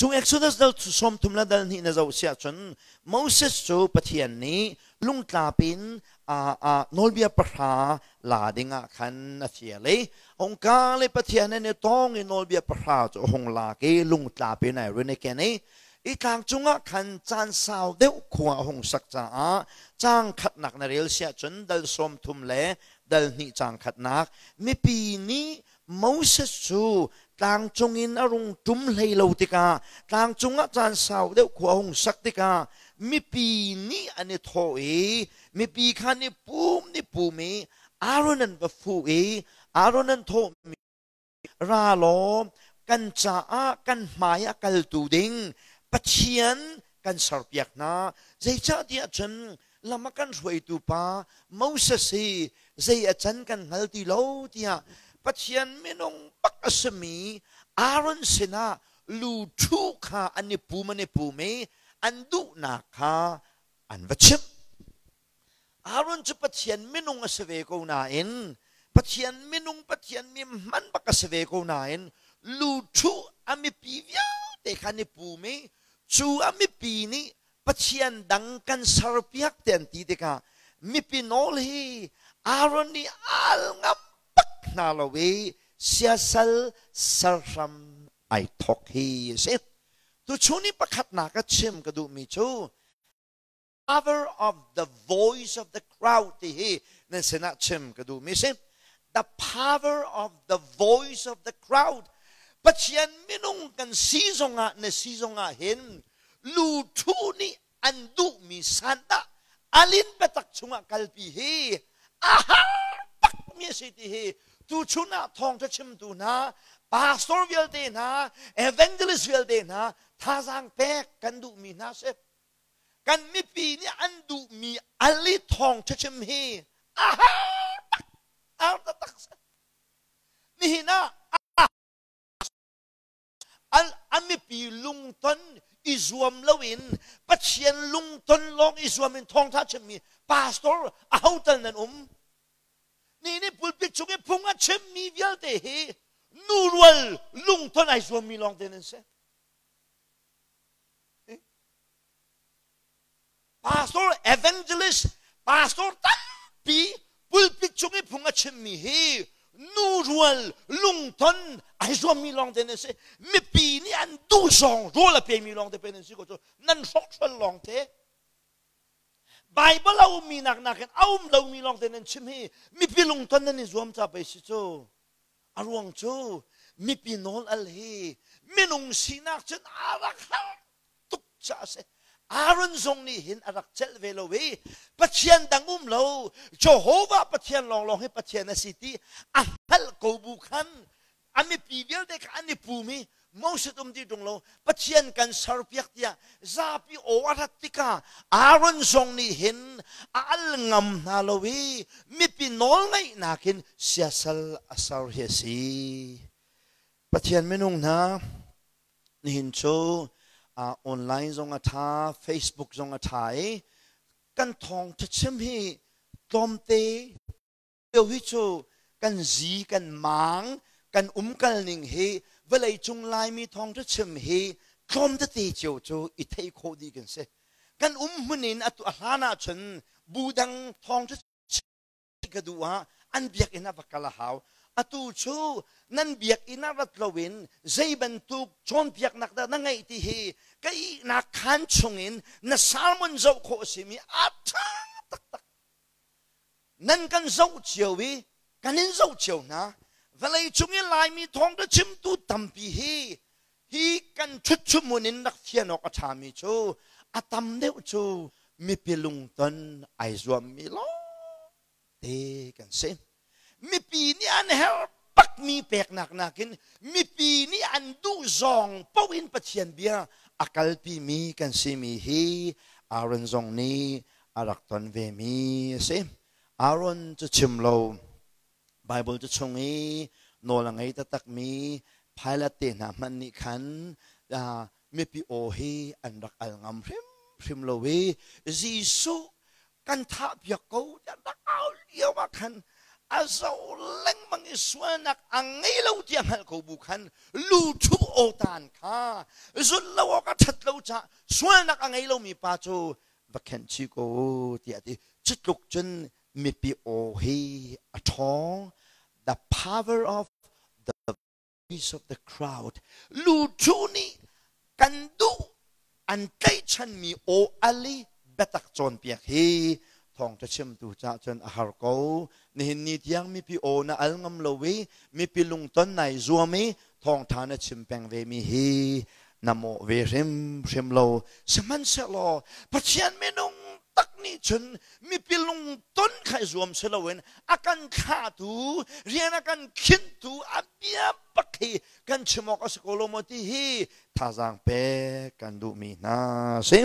Chung Exodus dal 30 le dal hnih na zoh siah cun Moses cu Pathian nih lungtlap in nawlbia pahra la dingah khan a fial i hungka le Pathian an i tong i nawlbia pahra cu a hung lak i lungtlap in ai run i ken i i tlang cungah khan caan sau deuh khua a hung sak caah caang khatnak na rel siah cun dal 30 le dal hnih caang khatnak mipi nih Moses cu tlang cungin a rung ṭum hlei lo tikah tlang cungah caan sau deuh khua a hung sak tikah mipi nih an i thawh i mipi kha ni pum ni pum i Aaron an va fuh i Aaron an thawhmi ra law kan caah kan hmai ah kaltu ding Pathian kan serpiak hna. Zeicahtiah cun lam a kan hruaitu pa Moses hi zei a can kan hngal ti lo tiah Pathian minung bak a simi Aaron sinah lu ṭhu kha an i pum an i pum i an duhnak kha an va chimh. Aaron cu Pathian minung a si ve ko nain Pathian minung Pathian mi hman bak a si ve ko nain lu ṭhu a mipi vialte kha an i pum i cu a mipi nih Pathian dang kan serpiak te an ti tikah mipi nawl hi Aaron nih al ngam bak hna lo i siasal serhram ai thok hi a si. Tuchun i pakhatnak a chim ka duhmi cu power of the voice of the crowd ti hi nan sinah chim ka duhmi si. The power of the voice of the crowd. Pathian minung kan si zongah na si zongah hin lu ṭhu nih an duhmi sandah alin biatak chungah kalpi hi a har bakmi a si ti hi tuchun ah thawngṭha chimtu hna pastor vialte hna evangelist vialte hna thazaang pek kan duhmi hna si. Kan mipi nih an duhmi ali thawngṭha chim hi a har bak har taktak si. Nihin ah a mipi lungton i zuam loin Pathian lungton lawng i zuam in thawngṭha chimmi pastor aho tal nan um? Ni nih pulpit chung i phung a chimmi vialte hi nu rual lungton ai zuammi lawngte nan si. Pastor evangelist pastor tampi pulpit cung i phung a chimmi hi nu rual lungton ai zuammi lawng te nan si. Mipi nih an duh zawng rawl a pemi lawng te pe nan si ko cu nan hrokhrol lawng te. Bible a ummi nak nakin a um lomi lawng te nan chim hi mipi lungton nan i zuam ca pei si cu. A ruang cu mipi nawl al hi minung sinak cun a rak har tuk caah a si. Aaron zong nih hin a rak celh ve lo i Pathian dang um lo Jehovah Pathian lawnglawng hi Pathian a si ti a hngalh ko bu khan a mipi vialte kha an i pum i Moses um ti ṭung lo Pathian kan serpiak tiah zapi aw a rat tikah Aaron zong nih hin a al ngam hna lo i mipi nawlngaihnak in siasal a ser hi a si. Pathian minung hna Nihin cu online zong a ṭha, Facebook zong a ṭha i kan thawngṭha chim hi tlawmte lio hi cu kan zi, kan maang, kan umkal ning hi vawleicung Laimi thawngṭha chim hi tlawm tete cio cu i theih khawh dih kan si. Kan um hmun in atu a hlan ahcun bu dang thawngṭha ka duh ah an biakinn ah va kal a hau. Atu cu nan biakinn ah rat loin zei bantuk cawnpiaknak dah na ngeih ti hi ka ihnak khaan chungin na sermon zoh khawh a simi a ṭha taktak. Nan kan zoh cio i kan in zoh cio hna. Vawlei cung i Laimi thawngṭha chimtu tampi hi hi kan ṭhutchumhmun in rak fian awk a ṭhami cu a tam deuh cu mipi lungton ai zuammi lawngte kan si. Mipi nih an herh bakmi peknak nakin mipi nih an duh zawng paoh in Pathian bia a kalpimi kan simi hi Aaron zong nih a rak ton vemi a si. Aaron cu chim lo Baibal cu chung i nawl a ngei taktakmi Pilate te hna hmanh nih khan mipi aw hi an rak al ngam hrimhrim lo i Jesuh kan thahpiak ko tiah rak au lio ah khan A zo lengmang i sualnak a ngei lo tiah hngalh ko bu khan lu ṭhu aw tan kha zulh lo awk a ṭhat lo caah sualnak a ngei lomi pa cu va khenh chih ko u tiah a ti. Cu tluk cun mipi aw hi a ṭhawng. The power of the voice of the crowd. Lu ṭhu nih kan duh an tlaihchanmi aw al i biatak cawnpiak hi thawngṭha chimtu caah cun a har ko. Nihin ni tiang mipi aw na al ngam lo i mipi lungton nai zuam i thawngṭha na chim peng ve mi hi na mawh ve hrimhrim lo. Sihmanhsehlaw Pathian minung tak nih cun mipi lungton kha i zuam si loin a kan thlahtu rian a kan khinhtu a bia bak hi kan chim awk a si ko lo maw ti hi thazaang pek kan duhmi hna si.